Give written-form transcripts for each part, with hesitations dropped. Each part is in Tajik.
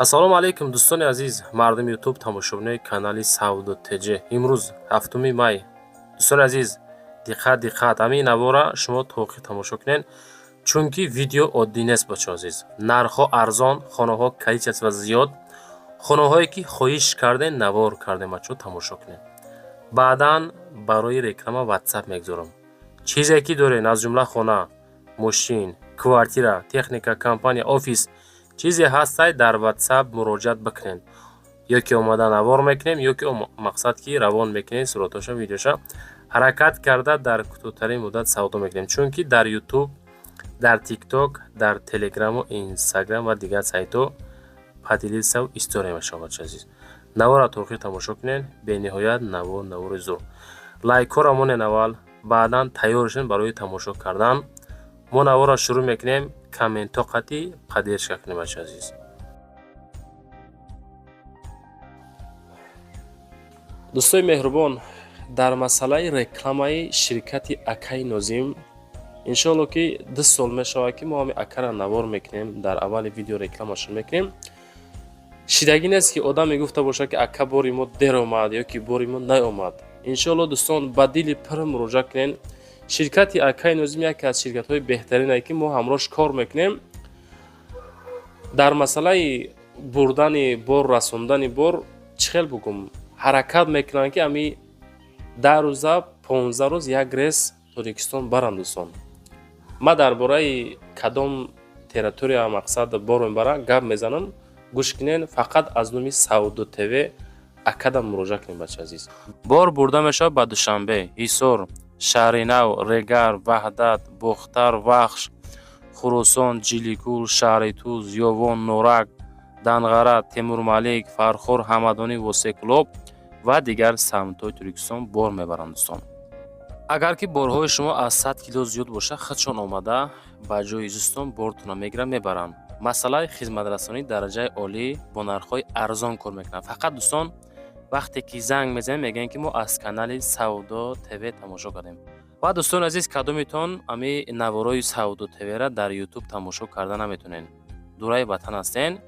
Ассалому алайкум, дӯстони азиз, мардуми Ютуб, тамошобинои канали Савдо ТЖ. Имрӯз 7 май. Дӯстони азиз, диққат, диққат, ҳамин навора шумо то охир тамошо кунед, чунки видео оддӣ нест, бачаҳо азиз. Нархҳо арзон, хонаҳо количество зиёд, хонаҳое ки хоҳиш кардем, навор кардем, бачаҳо, тамошо кунед. Баъдан барои реклама WhatsApp мегузорам. Чизе ки доред, аз ҷумла хона, мошин, квартира, техника, компания, офис, чизе ҳастай, дар WhatsApp муроҷиат бикунед. Ё ки омада навор мекунем, ё ки мақсад ки равон мекунем суратҳоша, видеоша. Ҳаракат карда дар кӯтоҳтарин муддат савдо мекунем, чунки дар YouTube, дар TikTok, дар Telegram, Instagram ва дигар сайтҳо поделиться история мешавад, бачаи азиз. Навора то охир тамошо кунед, бениҳоят навор навори зур. Лайкҳоро монед аввал, баъдан тайёр шавед барои тамошо кардан. Мо наворро шурӯъ мекунем, комментҳо қатъи поддержка кунем, бачаи азиз. Дӯстои меҳрубон, дар масъалаи рекламаи ширкати Акаи Нозим, иншоалло ки 2 сол мешавад ки мо ҳамин акара навор мекунем, дар аввали видео рекламашон мекунем. Шидагӣ нест ки одам мегуфта бошад ки ака бори мо дер омад ё ки бори мо наомад. Иншоалло, дӯстон, ба дили пур муроҷиат кунед. Ширкати Акаи Нозим яке аз ширкатҳои беҳтарине ки мо ҳамроҳш кор мекунем. Дар масъалаи бурдани бор, расондани бор, чӣ хел бугум, ҳаракат мекунанд ки ҳами 10 рӯза, 15 рӯз як рейс Тоҷикистон баранд, дӯстон. Ман дар бораи кадом территория мақсад бор мебарам гап мезанам, гӯш кунед, фақат аз номи Савдо ТВ акадам муроҷиат кунед, бачаи азиз. Бор бурда мешавад ба Душанбе, Ҳисор, Шаҳринав, Регар, Ваҳдат, Бохтар, Вахш, Хуросон, Ҷиликул, Шаҳри Туз, Ёвон, Норак, Данғара, Темурмалик, Фархор, Ҳамадонӣ, Восеъкӯлоб ва дигар самтҳои Тоҷикистон бор мебаранд, дӯстон. Агар ки борҳои шумо аз 100 кило зиёд бошад, худшон омада ба ҷои зистон бортонро мегиранд, мебаранд. Масъалаи хизматрасонии дараҷаи олӣ бо нархҳои арзон кор мекунанд. Фақат, дӯстон, вақте ки занг мезанем, мегӯянд ки мо аз канали Савдо ТВ тамошо кардем. Ва дӯстони азиз, кадомитон ҳами наворои Савдо ТВ-ра дар Ютуб тамошо карда наметонед, дураи ватан ҳастен,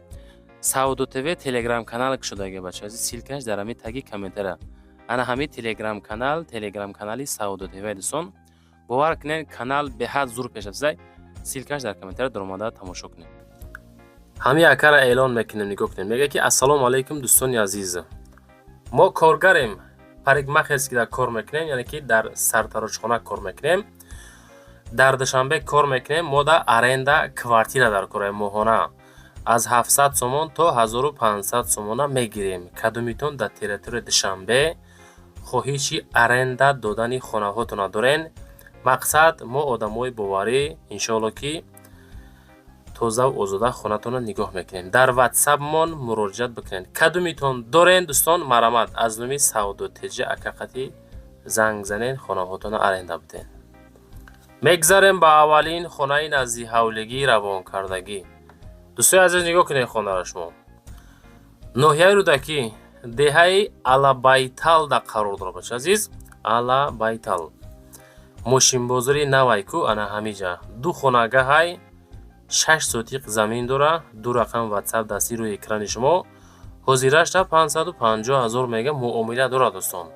Савдо ТВ телеграм канал кушодаги, бачаи азиз, ссылка ш дар ҳамин таги комментария. Ана ҳамин телеграм канал, телеграм канали Савдо ТВ, дӯстон, бовар кунед, канал беҳад зур пешрафтааст. Ссылка ш дар комментария, даромада тамошо кунед. Ҳамин акара эълон мекунем, нигоҳ кунед. Мегӯяд ки ассалому алайкум, дӯстони азиз. Мо коргарем, парикмахерский дар кор мекунем, яъне ки дар сартарошхона кор мекунем. Дар Душанбе кор мекунем, мо дар аренда квартира дар кораем, моҳона аз 700 сомон то 1500 сомона мегирем. Кадомитон дар территорияи Душанбе хоҳиши аренда додани хонаҳотонро дорен, мақсад мо одамои боварӣ, иншоалло ки тозаву озода хонатонро нигоҳ мекунем. Дар ватсапмон муроҷиат бикунед. Кадомитон дорен, дӯстон, марҳамат, аз номи Савдо ТЖ акақати занг занед, хонаҳотонро аренда бидед. Мегзарем ба аввалин хонаи назди ҳавлигӣ равонкардагӣ. Дӯстони азиз, нигоҳ кунед хонаро шумо. Ноҳияи Рӯдакӣ, деҳаи Алабайталда қарор дорад, бачаи азиз. Алабайтал. Мошинбозори навайку ана ҳамиҷа. Ду хонагаҳай, 6 сотиқ замин дора, ду рақам WhatsApp дасти рӯи экрани шумо. Ҳозирашда 550 ҳазор мега муомила дорад, дӯстон.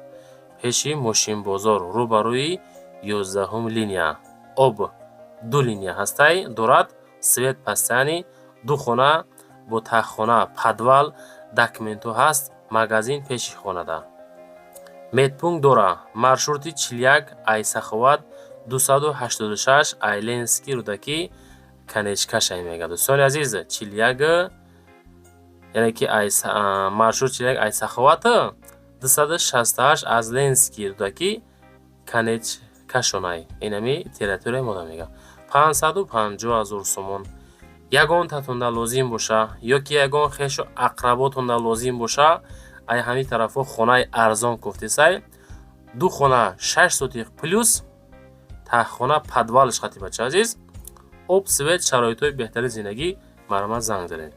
Пеши мошинбозор, рӯбарӯи 11-ум линия. Об ду линия ҳастай дорад, свет постоянный, ду хона бо таххона, подвал, документҳо ҳаст, магазин пеши хонада. Медпункт дора, маршрути 41 ай Саховат, 286 ай Ленинский Рӯдакӣ конечка шай мега. Дӯстони азиз, 41, яъне ки ай маршрут 41 ай Саховат, 268 аз Ленинский Рӯдакӣ конечка шонай. Инами территорияи мода мега. 550 ҳазор сомон. Ягонтатонда лозим боша ё ки ягон хешу ақработонда лозим боша, ай ҳамин тарафҳо хонаи арзон кофтесай, ду хона, 6 сотиқ плюс таххона, подвал ш қати, бачаи азиз, об, свет, шароитҳои беҳтари зиндагӣ, марҳамат, занг занед.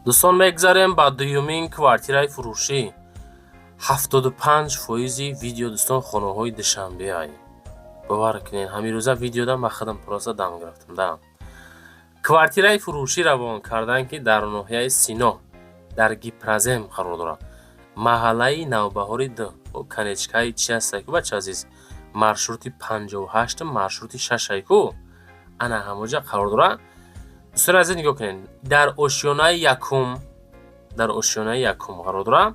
Дӯстон, мегзарем ба дуюмин квартираи фурӯшӣ. 75 фоизи видео, дӯстон, хонаҳои Душанбеай. Бовар кунед, ҳамин рӯза видеода ман худам просто дам гирифтам да. Квартираи фурӯшӣ равон карданд, ки дар ноҳияи Сино, дар Гипрозем қарор дорад, маҳаллаи Навбаҳори д, конечкаи чи ҳастае ку, бача азиз, маршрути 58, маршрути шашай ку, ана ҳамоҷа қарор дорад. Дӯстони азиз, нигоҳ кунед, дар ошёнаи якум, дар ошёнаи якум қарор дорад.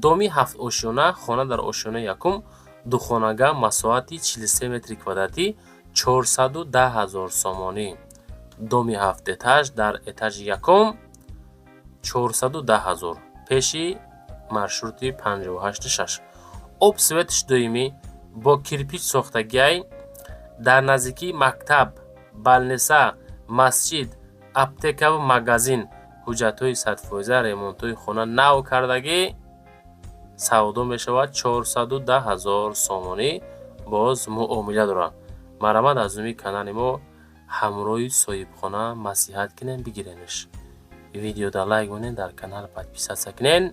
Доми ҳафтошёна, хона дар ошёнаи якум, духонага, масоҳати 43 метри квадратӣ, 410 ҳазор сомонӣ. Доми ҳафт этаж, дар этажи якум, 410 ҳазор, пеши маршрути 58 6. Об, светш доимӣ, бо кирпич сохтагиай, дар наздикии мактаб, больница, масҷид, аптекаву магазин. Ҳуҷҷатҳои 100%, ремонтҳои хона нав кардагӣ. Савдо мешавад 410 ҳазор сомонӣ, боз муомила дорад. Марҳамат, аз номи канали мо ҳамроҳи соҳибхона маслиҳат кунем, бигиренаш. Видеода лайк монед, дар канал подписаться кунед.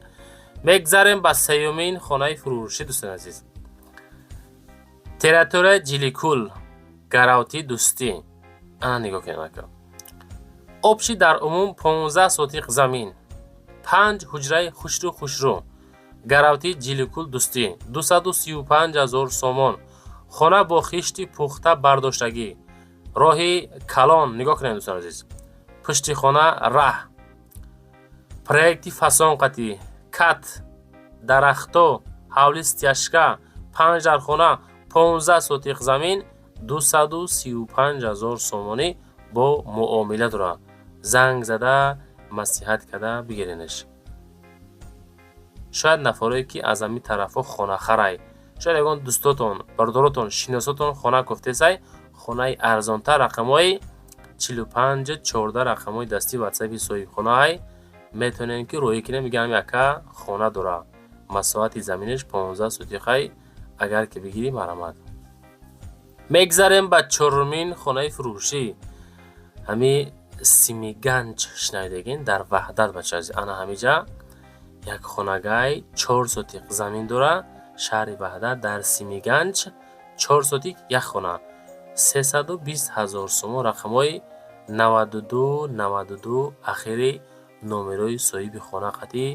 Мегзарем ба сеюмин хонаи фурӯшӣ, дӯстони азиз. Территорияи Ҷиликул, гаравти Дӯстӣ. Ана нигоҳ кунед, ака. Общий дар умум 15 сотиқ замин, панҷ ҳуҷраи хушрӯ хушрӯ, гаравти Ҷиликул, Дӯстӣ, 235 ҳазор сомон. Хона бо хишти пухта бардоштагӣ, роҳи калон. Нигоҳ кунед, дӯстони азиз, пушти хона раҳ, проекти фасон қатӣ, кат, дарахто, ҳавли стяжка, панҷ дар хона, 15 сотиқ замин, 235 ҳазор сомонӣ, бо муомила дорад. Занг зада, маслиҳат карда бигиренаш. Шояд нафарое, ки аз ҳамин тарафҳо хонахарай, шояд ягон дӯстотон, бародаротон, шиносотон хона кофтесай, хонаи арзонтар, рақамҳои 45 14, рақамҳои дастии ватсапи соҳибхонаай, метавонем ки роҳӣ кунем. Мегӯям, яка хона дора, масоҳати заминаш 15 сотиқай, агар ки бигирӣ, марҳамат. Мегзарем ба чорумин хонаи фурӯшӣ. Ҳами Симиганҷ шунавидагин, дар Ваҳдат, бача. Ана ҳамиҷа як хонагай, 4 сотиқ замин дора. Шаҳри Ваҳдат, дар Симиганҷ, 4 сотиқ, як хона, 320 ҳазор сомон. Рақамҳои 92 92 ахири номерои соҳиби хона қатӣ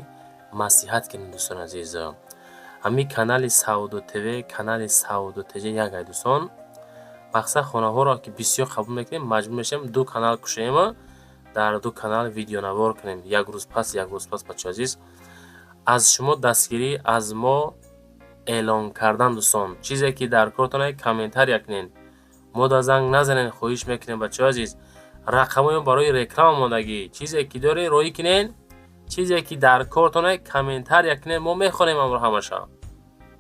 маслиҳат кунед, дӯстони азиз. Ҳамин канали Савдо ТВ, канали Савдо ТЖ як ай, дӯстон. Мақсад, хонаҳоро ки бисёр қабул мекунем, маҷбур мешавем ду канал кушоем, дар ду канал видеонавор кунем, як рӯз пас, як рӯз пас. Бачаи азиз, аз шумо дастгирӣ, аз мо эълон кардан. Дӯстон, чизе ки дар кортон, комментария кунед, мо да занг назанед, хоҳиш мекунем. Бачаҳои азиз, рақамҳои барои реклама мондагӣ. Чизе ки доред, роҳӣ кунед, чизе ки дар кортон, комментария кунед, мо мехонем амро ҳамаша.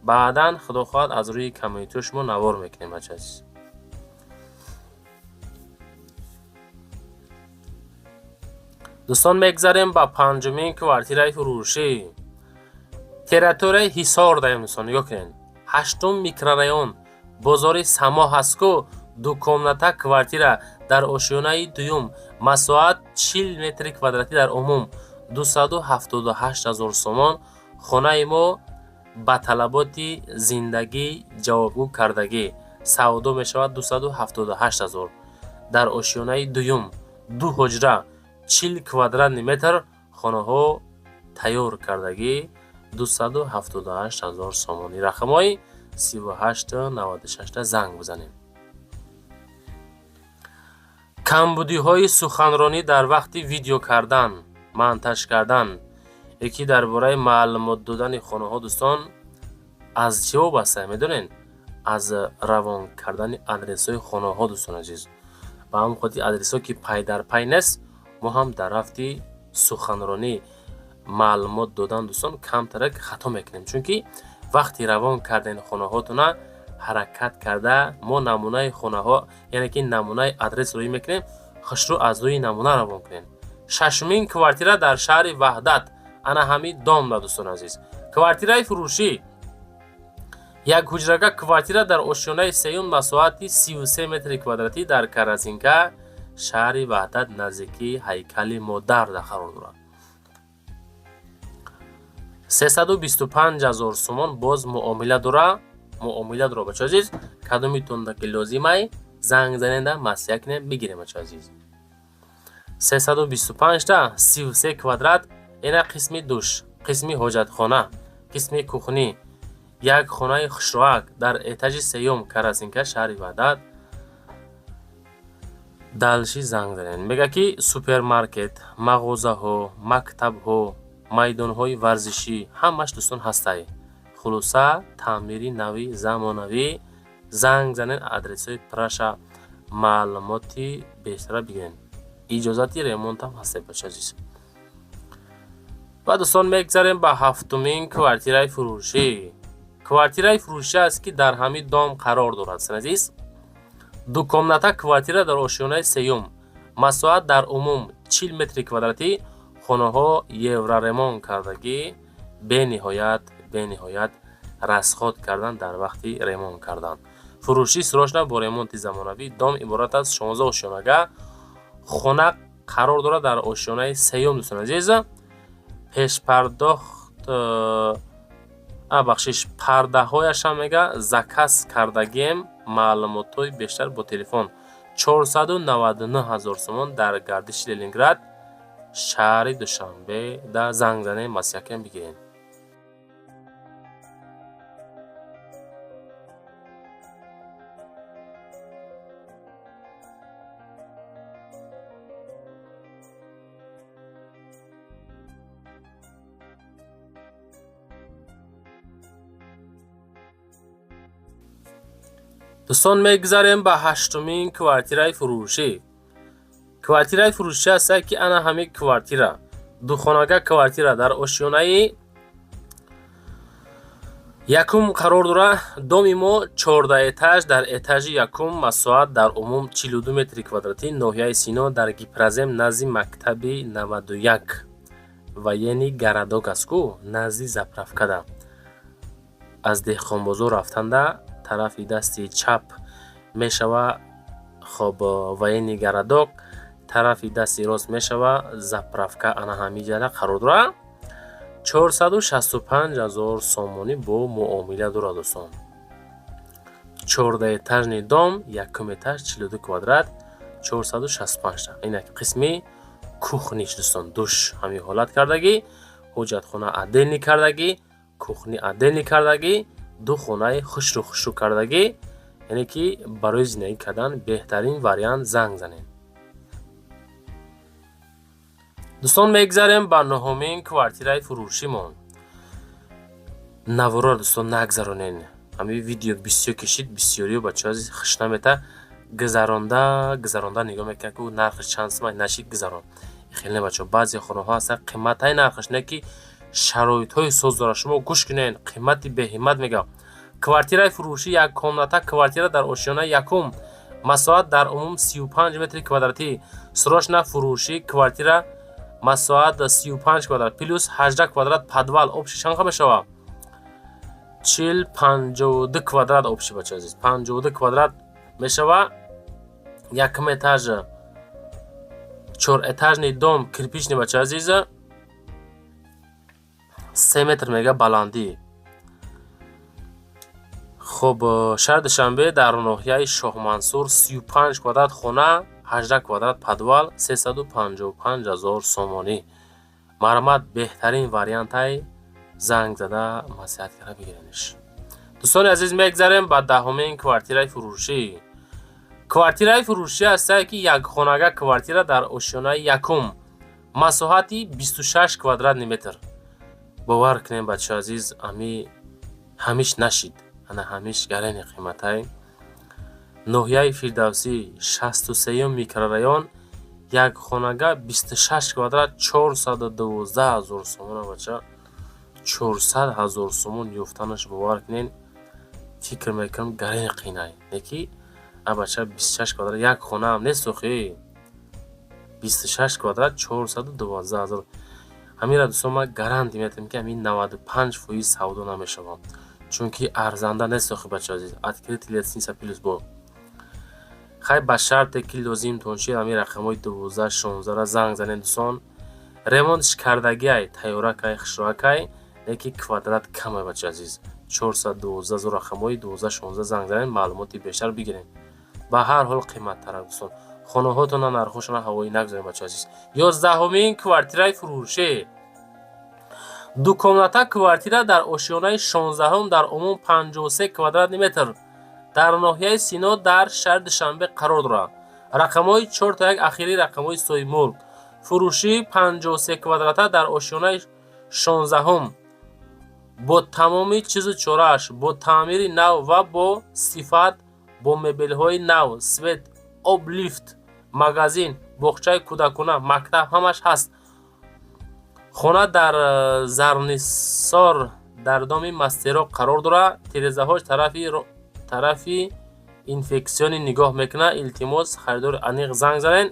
Баъдан, худо хоҳад, аз рӯи комментҳои шумо навор мекунем, бачаи азиз. Дӯстон, мегзарем ба панҷумин квартираи фурӯшӣ. Территорияи Ҳисор даем, дӯстон, нигоҳ кунед, ҳаштум микрорайон, бозори Само ҳаст ку, двухкомната квартира дар ошёнаи дуюм, масоҳат 40 метри квадратӣ, дар умум 278 ҳазор сомон. Хонаи мо ба талаботи зиндагӣ ҷавобгӯ кардагӣ. Савдо мешавад 278 ҳазор. Дар ошёнаи дуюм, ду ҳуҷра, 40 квадратный метр, хонаҳо тайёр кардагӣ, 278 ҳазор сомонӣ. Рақамҳои 38 96 занг бизанем. Камбудиҳои суханронӣ дар вақти видео кардан, монтаж кардан яки дар бораи маълумот додани хонаҳо, дӯстон, аз чӣ вобаста, медонед? Аз равон кардани адресҳои хонаҳо, дӯстони азиз. Ба ҳамин хотир адресҳо ки пай дар пай нест, мо ҳам дар рафти суханронӣ, маълумот додан, дӯстон, камтарак хато мекунем, чунки вақти равон кардани хонаҳотона ҳаракат карда, мо намунаи хонаҳо, яъне ки намунаи адрес роӣ мекунем, хушрӯ аз рӯи намуна равон кунем. Шашумин квартира дар шаҳри Ваҳдат, ана ҳамин дом да, дӯстони азиз, квартираи фурӯшӣ, як ҳуҷрага квартира дар ошёнаи сеюм, масоҳати 33 метри квадратӣ, дар Каразинка, шаҳри Ваҳдат, наздикии ҳайкали Модар да қарор дорад. 325 ҳазор сомон боз муомила дора, муомила дора. Бачаҳои азиз, кадомитонда ки лозимай, занг занеда, маслиҳат кунем, бигирем. Бачаҳои азиз, 325 та, 33 квадрат. Ина қисми душ, қисми ҳоҷатхона, қисми кухни, як хонаи хушроак дар этажи сеюм, Карасинка, шаҳри Ваҳдат. Дальше занг занед. Мега ки супермаркет, мағозаҳо, мактабҳо, майдонҳои варзишӣ ҳамаш, дӯстон, ҳастай. Хулоса, таъмири нави замонавӣ. Занг занед, адресҳои праша маълумоти бештара бигиред. Иҷозати ремонтам ҳастай, бача азиз. Ва, дӯстон, мегзарем ба ҳафтумин квартираи фурӯшӣ. Квартираи фурӯшӣ аст, ки дар ҳамин дом қарор дорад, азиз. Ду комната квартира дар ошёнаи сеюм, масоҳат дар умум 40 метри квадратӣ. Хонаҳо евроремонт кардагӣ, бениҳоят, бениҳоят расход кардан дар вақти ремонт кардан. Фурӯшӣ срочно, бо ремонти замонавӣ. Дом иборат аз 16 ошёнага хона қарор дорад дар ошёнаи сеюм. Дӯстони азиз, пешпардохт, бахшиш, пардаҳояшам, мега, заказ кардагием. Маълумотҳои бештар бо телефон. 499 ҳазор сомон, дар гардиши Ленинград, шаҳри Душанбе да занг занем, маслиҳаткам бигирем. Дӯстон, мегузарем ба ҳаштумин квартираи фурӯшӣ. Квартираи фурӯшӣ ҳаста, ки ана ҳамин квартира, духонага квартира дар ошёнаи якум қарор дора. Доми мо 14 этаж, дар этажи якум, масоҳат дар умум 42 метри квадратӣ. Ноҳияи Сино, дар Гипрозем, назди мактаби 91, военный городок аст ку, назди заправкада, аз Деҳқонбозор рафтанда тарафи дасти чап мешава. Хоб, военный городок, тарафи дасти рост мешава заправка. Ана ҳамиҷара қарор дора. 465 ҳазор сомонӣ бо муомила дорад, дӯстон. 14-этажный дом, якум этаж, 42 квадрат, 465. Инак қисми кухниш, дӯстон, душ ҳамин ҳолат кардагӣ, ҳоҷатхона отдельный кардагӣ, кухни отдельный кардагӣ, ду хонаи хушрӯ хушрӯ кардагӣ, яъне ки барои зиндагӣ кардан беҳтарин вариант. Занг занед. Дӯстон, мегзарем ба нуҳумин квартираи фурӯшимон. Наворро, дӯстон, нагзаронен. Ҳамин видео бисёр кишид, бисёриё, бачаҳо, хуш намета, гузаронда гузаронда нигоҳ мекунад, ки нархаш чанд сумай нашид, гузарон. Хеле не, бачаҳо, баъзе хонаҳо ҳастанд, қиматаи нархаш не, ки шароитҳои соз дорад. Шумо гӯш кунед, қимати беҳиммат мегӯям. Квартираи фурӯшӣ, як комната квартира дар ошёнаи якум, масоҳат дар умум 35 метри квадратӣ. Срочно фурӯшӣ квартира, масоҳат 35 квадрат плюс 18 квадрат подвал, общий чанд мешавад? 40, 52 квадрат общий, бача азиз, 52 квадрат мешава. Якум этаж, чорэтажный дом, кирпичный, бача азиз, 3 метр мега баландӣ. Хуб, шаҳри Душанбе, дар ноҳияи Шоҳмансур, 35 квадрат хона, 18 квадрат подвал, 355 ҳазор сомонӣ. Марҳамат, беҳтарин вариантай, занг зада, маслиҳат карда бигирениш. Дӯстони азиз, мегзарем ба даҳумин квартираи фурӯшӣ. Квартираи фурӯшӣ ҳастае, ки якхонага квартира дар ошёнаи якум, масоҳати 26 квадратный метр. Бовар кунем, бачаҳо азиз, ами ҳамиш нашид, ана ҳамиш гарени қиматай. Ноҳияи Фирдавсӣ, 63-юм микрорайон, як хонага, 26 квадрат, 412 ҳазор сомона. Бача, 400 ҳазор сомон ёфтанаш, бовар кунен, фикр мекунам, гарени қинай неки. А бача, 26 квадрат, як хонаам нест охи, 26 квадрат, 412 ҳазор. Ҳаминра, дӯстон, ман гарантия метиҳам, ки ҳамин 95% савдо намешавад, чунки арзанда нест охи, бача азиз. Открытый лестница плюс бо хай, ба шарте ки лозимтон шид, ҳамин рақамҳои 12, 16-ра занг занед, дӯстон. Ремонтш кардагиай, тайёракай, хушроакай. Леки квадрат камай, бача азиз. 412 зо рақамҳои 12 16 занг занед, маълумоти бештар бигирем. Ба ҳар ҳол қиматтарак, дӯстон. Хонаҳотона нархҳошона ҳавоӣ нагузорем, бача азиз. 11-умин квартираи фурӯшӣ: ду комната квартира дар ошёнаи 16-ум, дар умум 53 квадратный метр, дар ноҳияи Сино, дар шаҳри Душанбе қарор дорад. Рақамҳои 4 та 1 ахирии рақамҳои соҳибмулк. Фурӯшии 53 квадрата дар ошёнаи 16-ум бо тамоми чизу чорааш, бо таъмири нав ва бо сифат, бо мебелҳои нав, свет, об, лифт, магазин, боғчаи кӯдакона, мактаб, ҳамаш ҳаст. Хона дар Зарнисор, дар доми мастеро қарор дорад. Тирезаҳош тарафи инфексионӣ нигоҳ мекунад. Илтимос, харидори аниқ занг занед.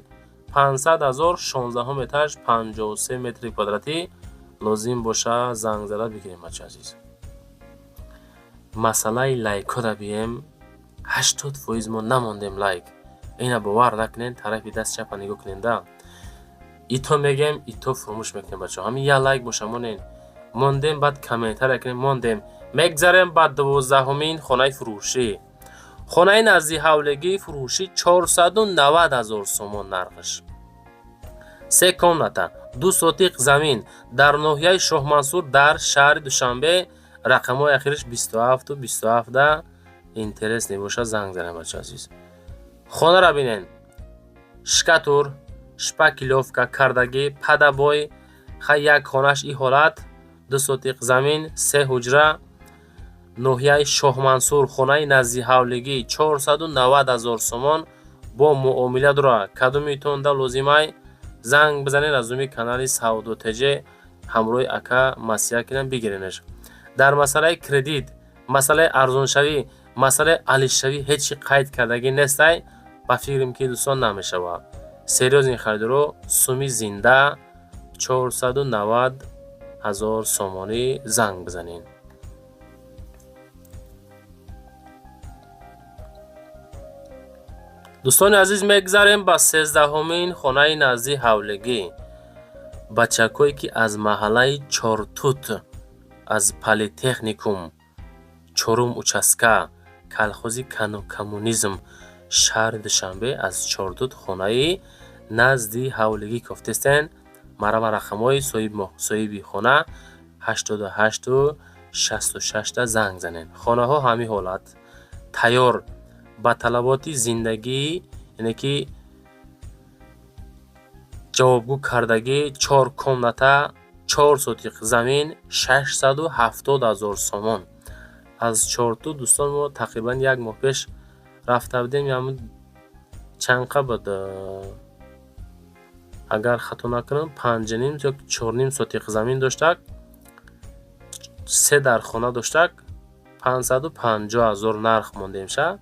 500 ҳазор, 16-ум этаж, 53 метри квадратӣ. Лозим боша, занг зада бигирем, бача азиз. Масъалаи лайкҳода бием, 80% мо намондем лайк. Ина бовар накунед, тарафи даст чапа нигоҳ куненда. Ито мегем, ито фурӯмӯш мекунем, бачаҳо. Ҳамин як лайк боша, монен. Мондем, баъд комментария кунем, мондем. Мегзарем ба 12-умин хонаи фурӯшӣ. Хонаи назди ҳавлигии фурӯшӣ, 490 ҳазор сомон нархаш. Се комната, 2 сотиқ замин, дар ноҳияи Шоҳмансур, дар шаҳри Душанбе. Рақамҳои ахириш 27 27. Интересный боша, занг занем, бача азиз. Хонаро бинен: штукатур, шпаклёвка кардагӣ, под обои. Хай, як хонаш и ҳолат: 2 сотиқ замин, се ҳуҷра, ноҳияи Шоҳмансур, хонаи назди ҳавлигӣ, 490 ҳазор сомон, бо муомила дорад. Кадомитонда лозимай, занг бизанед. Аз номи канали Савдо ТЖ ҳамроҳи ака маслиҳат кунем, бигиренаш. Дар масъалаи кредит, масъалаи арзоншавӣ, масъалаи алишшавӣ ҳеҷ чи қайд кардагӣ нестай. Ба фикрам, ки, дӯстон, намешавад. Серьёзный харидоро суми зинда 490 ҳазор сомонӣ занг бизанед. Дӯстони азиз, мегзарем ба 13-умин хонаи назди ҳавлигӣ. Бачакое, ки аз маҳаллаи Чортут, аз политехникум, чорум участка, колхози Коммунизм, шаҳри Душанбе, аз Чортут хонаи назди ҳавлигӣ кофтестен, марама рақамҳои соҳиби хона 88-66-та занг занед. Хонаҳо ҳамин ҳолат тайёр, ба талаботи зиндагӣ, яъне ки ҷавобгӯ кардагӣ. Чор комната, 4 сотиқ замин, 670 ҳазор сомон. Аз Чорту, дӯстон, мо тақрибан як моҳ пеш рафта будем. Чанд қа буд, агар хато накунам, 5,5 ё 4,5 сотиқ замин доштак, се дар хона доштак. 550 ҳазор нарх мондем ша,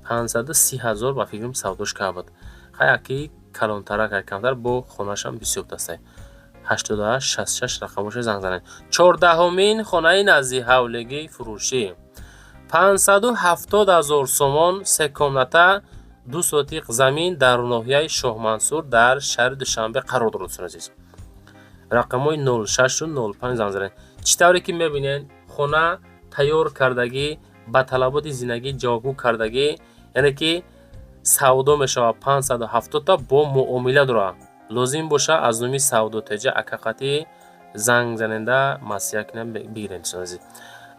530 ҳазор ба фикрам савдош карда буд. Хай, аки калонтарак, камтар бо хонашам бисёр дастай. 88 66 рақамоша занг занед. 14-умин хонаи назди ҳавлигии фурӯшӣ: 570 ҳазор сомон, се комната, 2 сотиқ замин, дар ноҳияи Шоҳмансур, дар шаҳри Душанбе қарор дорад. Дӯстони азиз, рақамҳои 06-05 занг занед. Чӣ тавре ки мебинед, хона тайёр кардагӣ, ба талаботи зиндагӣ ҷавобгӯ кардагӣ, яъне ки савдо мешавад 570-та, бо муомила дорад. Лозим боша, аз номи Савдо ТЖ акақатӣ занг заненда, маслиҳат кунем, бигирем. Дӯстони азиз,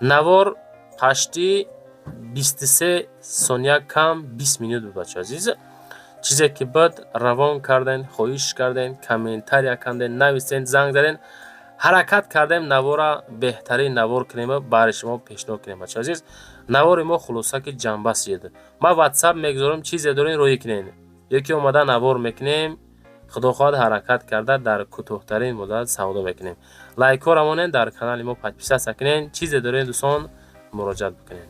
навор почти 23 сония кам, 20 минут буд. Бачаҳо азиз, чизе ки буд, равон кардем. Хоҳиш кардем, комментария кардем, нависен, занг задем. Ҳаракат кардем, навора беҳтарин навор кунем, баҳри шумо пешниҳод кунем. Бачаҳо азиз, навори мо хулоса ки ҷамъбаст шуд. Ман ватсап мегузорам, чизе дорем, роҳӣ кунем ё ки омада навор мекунем. Худо хоҳад, ҳаракат карда, дар кӯтоҳтарин муддат савдо мекунем. Лайкҳоро монед, дар канали мо подписаться кунед. Чизе дорем, дӯстон, муроҷиат бикунед.